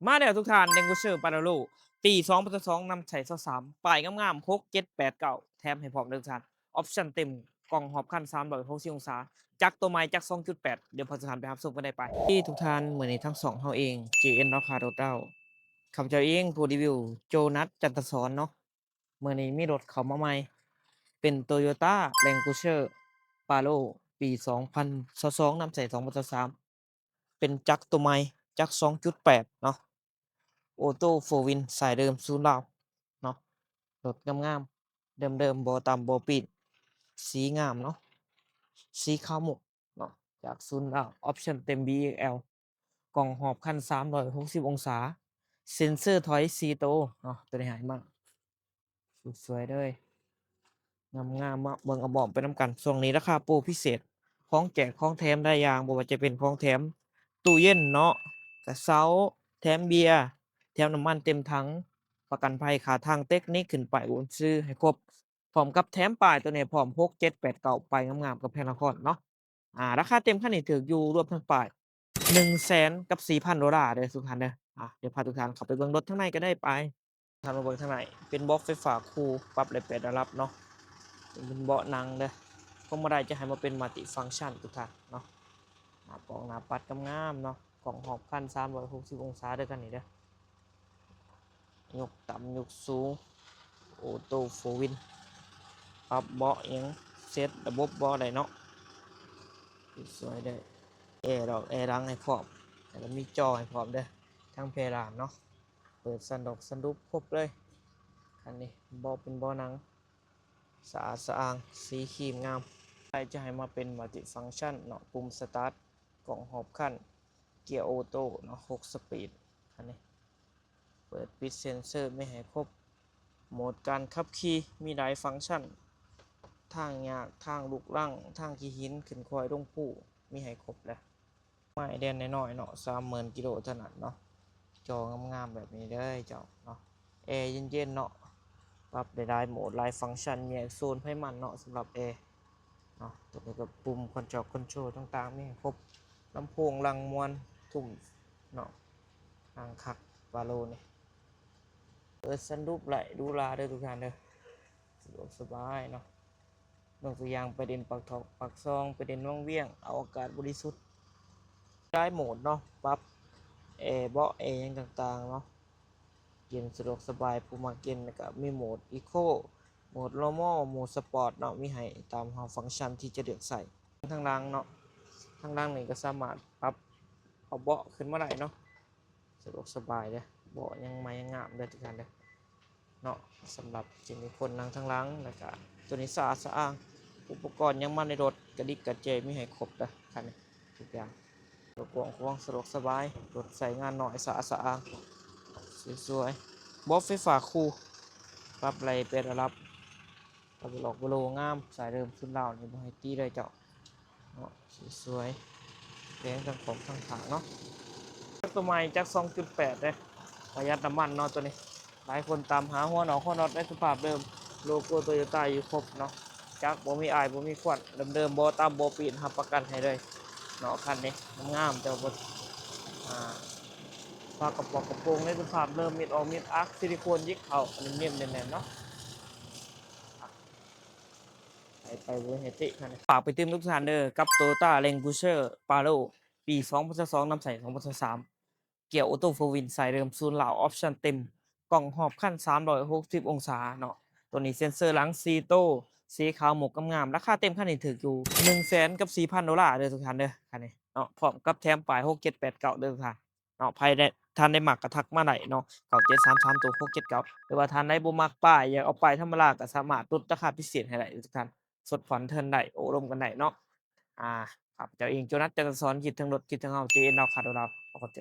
ມາແລ້ວທຸກທ່ານ Land Cruiser Prado ປີສອງພັນຊາວສອງ ນຳໃຊ້ຊາວສາມ ປ້າຍງາມໆ ຫົກ ເຈັດ ແປດ ເກົ້າ ແຖມໃຫ້ພ້ອມເດີທ່ານ. ອອບຊັນເຕັມ ກ້ອງຮອບຄັນສາມຮ້ອຍຫົກສິບອົງສາ ຈັກໂຕໃໝ່ ຈັກສອງຈຸດແປດ ດຽວພາທຸກທ່ານໄປຮັບຊົມກັນໄດ້ໄປ. ທີ່ທຸກທ່ານ ມື້ນີ້ທາງຊ່ອງເຮົາເອງ ເຈເອັນ ລາວຄ້າລົດເອົາ ຂ້າພະເຈົ້າເອງ ຜູ້ຣີວິວ ໂຈນັດ ຈັນທະສອອນເນາະ. ມື້ນີ້ມີລົດເຂົ້າມາໃໝ່ ເປັນ Toyota Land Cruiser Prado ປີສອງພັນຊາວສອງ ນຳໃຊ້ສອງພັນຊາວສາມ ເປັນຈັກໂຕໃໝ່ ຈັກສອງຈຸດແປດເນາະ Auto Four Wheel ສາຍເດີມສູນລາວເນາະ. ລົດງາມໆ ເດີມໆ ບໍ່ຕຳບໍ່ປີ້ນ ສີງາມເນາະ ສີຂາວມຸກເນາະ ຈາກສູນລາວ ອອບຊັນເຕັມ ບີ ເອັກແອລ ກ້ອງຮອບຄັນສາມຮ້ອຍຫົກສິບອົງສາ ເຊັນເຊີຖອຍສີ່ໂຕເນາະ. ໂຕນີ້ໃຫ້ມາ ສວຍໆເລີຍ ງາມໆ ເນາະ. ເບິ່ງອ້ອມໆໄປນຳກັນ. ຊ່ວງນີ້ລາຄາໂປຣພິເສດ ຂອງແຈກຂອງແຖມຫຼາຍຢ່າງ ບໍ່ວ່າຈະເປັນຂອງແຖມ ຕູ້ເຢັນເນາະ ກະເຊົາ ແຖມເບຍ ແຖມນ້ຳມັນເຕັມຖັງ ປະກັນໄພ ຄ່າທາງ ເຕັກນິກ ຂຶ້ນປ້າຍໂອນຊື່ໃຫ້ຄົບ ພ້ອມກັບແຖມປ້າຍໂຕນີ້ພ້ອມ ຫົກ ເຈັດ ແປດ ເກົ້າ ປ້າຍງາມໆ ກຳແພງນະຄອນເນາະ. ອ່າ ລາຄາເຕັມຄັນນີ້ຖືກຢູ່ ລວມທັງປ້າຍ ໜຶ່ງແສນກັບສີ່ພັນໂດລາເດີທຸກທ່ານເດີ. ອ່າ ດຽວພາທຸກທ່ານເຂົ້າໄປເບິ່ງລົດທາງໃນກໍໄດ້ໄປ. ທ່ານມາເບິ່ງທາງໃນ ເປັນເບາະໄຟຟ້າຄູ່ ປັບໄດ້ແປດລະດັບເນາະ. ເປັນເບາະໜັງເດີ ຄວງມາໄດຈະໃຫ້ມາເປັນ multifunction ທຸກທ່ານເນາະ. ໜ້າປອງໜ້າປັດງາມໆເນາະ ກ້ອງຮອບຄັນສາມຮ້ອຍຫົກສິບອົງສາເດີ ຄັນນີ້ເດີ. ຍົກຕ່ຳຍົກສູງ Auto Four Wheel ປັບເບາະຫຍັງ ເຊັດລະບົບເບາະໄດ້ເນາະ ສວຍເດີ. ແອດອກແອຫຼັງໃຫ້ພ້ອມ ແລ້ວກໍມີຈໍໃຫ້ພ້ອມເດີ ທັງເພດານເນາະ. ເປີດສັນດອກສັນດຸບຄົບເລີຍ ຄັນນີ້. ເບາະເປັນເບາະໜັງ ສະອາດສະອ້າງ ສີຄຣີມງາມ. ໄດ້ຈະໃຫ້ມາເປັນ multifunction ເນາະ ປຸ່ມສະຕາດ ກ້ອງຮອບຄັນ ເກຍໂອໂຕ້ເນາະ ຫົກສະປີດ ຄັນນີ້. ເປີດປິດເຊັນເຊີມີໃຫ້ຄົບ ໂໝດການຂັບຂີ່ມີຫຼາຍຟັງຊັນ ທາງຍາກ ທາງລູກລັງ ທາງຂີ້ຫີນ ຂຶ້ນຄວາຍລົງພູ ມີໃຫ້ຄົບແຫຼະ. ໄມ້ແດນນ້ອຍໆເນາະ ສາມໝື່ນກິໂລເທົ່ານັ້ນເນາະ. ຈໍງາມໆແບບນີ້ເດີເຈົ້າເນາະ ແອເຢັນໆເນາະ. ປັບໄດ້ຫຼາຍໂໝດ ຫຼາຍຟັງຊັນ ແຍກໂຊນໃຜມັນເນາະ ສຳລັບແອເນາະ. ຕົວນີ້ກໍປຸ່ມຄອນໂທລ ຄອນໂທລຕ່າງໆ ມີໃຫ້ຄົບ ລຳໂພງຫຼັງມ່ວນ ທຸ້ມເນາະ. ນັ່ງຄັກ Prado ນີ້ ເປີດສັນດຸບໄດ້ ຫຼູຫຼາເດີທຸກທ່ານເດີ ສະດວກສະບາຍເນາະ. ຍົກຕົວຢ່າງ ໄປເດັ່ນປາກທອກປາກຊ່ອງ ໄປເດັ່ນວັງວຽງ ເອົາອາກາດບໍລິສຸດ. ຫຼາຍໂໝດເນາະ ປັບແອ ເບາະແອ ຫຍັງຕ່າງໆເນາະ ເຢັນສະດວກສະບາຍ. ຜູ້ມັກເຢັນກໍມີໂໝດອີໂຄ ໂໝດນໍມໍ ໂໝດສະປອດເນາະ ມີໃຫ້ຕາມເຮົາຟັງຊັນທີ່ຈະເລືອກໃຊ້. ທາງຫຼັງເນາະ ທາງຫຼັງນີ້ກໍສາມາດປັບເອົາເບາະຂຶ້ນມາໄດ້ເນາະ. ສະດວກສະບາຍເດີ ເບາະຍັງໃໝ່ຍັງງາມເດີທຸກທ່ານເດີເນາະ. ສຳລັບຊິມີຄົນນັ່ງທາງຫຼັງ ແລ້ວກະຕົວນີ້ສະອາດສະອ້າງ ອຸປະກອນຫຍັງມາໃນລົດ ກະດິກກະແຈມີໃຫ້ຄົບເດີຄັນນີ້ ທຸກຢ່າງ. ລົດກວ້າງຂວາງ ສະດວກສະບາຍ ລົດໃຊ້ງານໜ້ອຍ ສະອາດສະອ້າງ ສວຍໆ. ເບາະໄຟຟ້າຄູ່ ປັບໄດ້ແປດລະດັບ ປັບລັອກໂບໂລງາມ ສາຍເດີມສູນລາວນີ້ ບໍ່ໃຫ້ຕີເລີຍເຈົ້າ. ເນາະ ສວຍໆ ແປງທັງຂອບທັງຂ້າງເນາະ. ຈັກໂຕໃໝ່ ຈັກສອງຈຸດແປດເດ້ ປະຢັດນ້ຳມັນເນາະ ໂຕນີ້. ຫຼາຍຄົນຕາມຫາຫົວນອກຫົວນັອດໃນສະພາບເດີມ ໂລໂກ້ໂຕໂຍຕ້າຢູ່ຄົບເນາະ. ຈັກບໍ່ມີອາຍບໍ່ມີຄວັນ ເດີມໆ ບໍ່ຕຳບໍ່ປີ້ນ ຮັບປະກັນໃຫ້ເລີຍເນາະ. ຄັນນີ້ງາມໆ ແຕ່ວ່າບໍ່ ອ່າ ຝາກະປອກກະໂປງໃນສະພາບເດີມ ມິດອອກມິດອັກ ຊິລິໂຄນຢິກເຂົ້າ ເນັມໆແໜ້ນໆເນາະ. ໄປໄປບໍ່ເຮັດຕິຄັນນີ້. ຝາກໄປຕື່ມທຸກທ່ານເດີ ກັບ Toyota Land Cruiser Prado ປີສອງພັນຊາວສອງ ນຳໃຊ້ສອງພັນຊາວສາມ ເກຍໂອໂຕ້ໂຟວີນ ສາຍເດີມສູນລາວ ອອບຊັນເຕັມ ກ້ອງຮອບຄັນສາມຮ້ອຍຫົກສິບອົງສາເນາະ. ໂຕນີ້ເຊັນເຊີຫຼັງສີ່ໂຕ ສີຂາວໝົກງາມໆ. ລາຄາເຕັມຄັນນີ້ຖືກຢູ່ໜຶ່ງແສນກັບສີ່ພັນໂດລາເດີທຸກທ່ານເດີ ຄັນນີ້ເນາະ. ພ້ອມກັບແຖມປ້າຍ ຫົກ ເຈັດ ແປດ ເກົ້າ ເດີທຸກທ່ານ. ເນາະ ໃຜແຕ່ທ່ານໃດມັກກໍທັກມາໄດ້ເນາະ ເກົ້າເຈັດສາມສາມໂຕ ຫົກເຈັດເກົ້າ ຫຼືວ່າທ່ານໃດບໍ່ມັກປ້າຍ ຢາກເອົາປ້າຍທຳມະດາ ກໍສາມາດຫຼຸດລາຄາພິເສດໃຫ້ໄດ້ເດີທຸກທ່ານ. ສົດຜ່ອນເທີນໄດ້ ໂອ້ລົມກັນໄດ້ເນາະ. ອ່າ ຂ້າພະເຈົ້າເອງ ໂຈນັດ ຈັນທະສອນ ຄິດເຖິງລົດ ຄິດເຖິງເຮົາ ເຈເອັນ ລາວຄ້າໂດລາວ ຂໍຂອບໃຈ.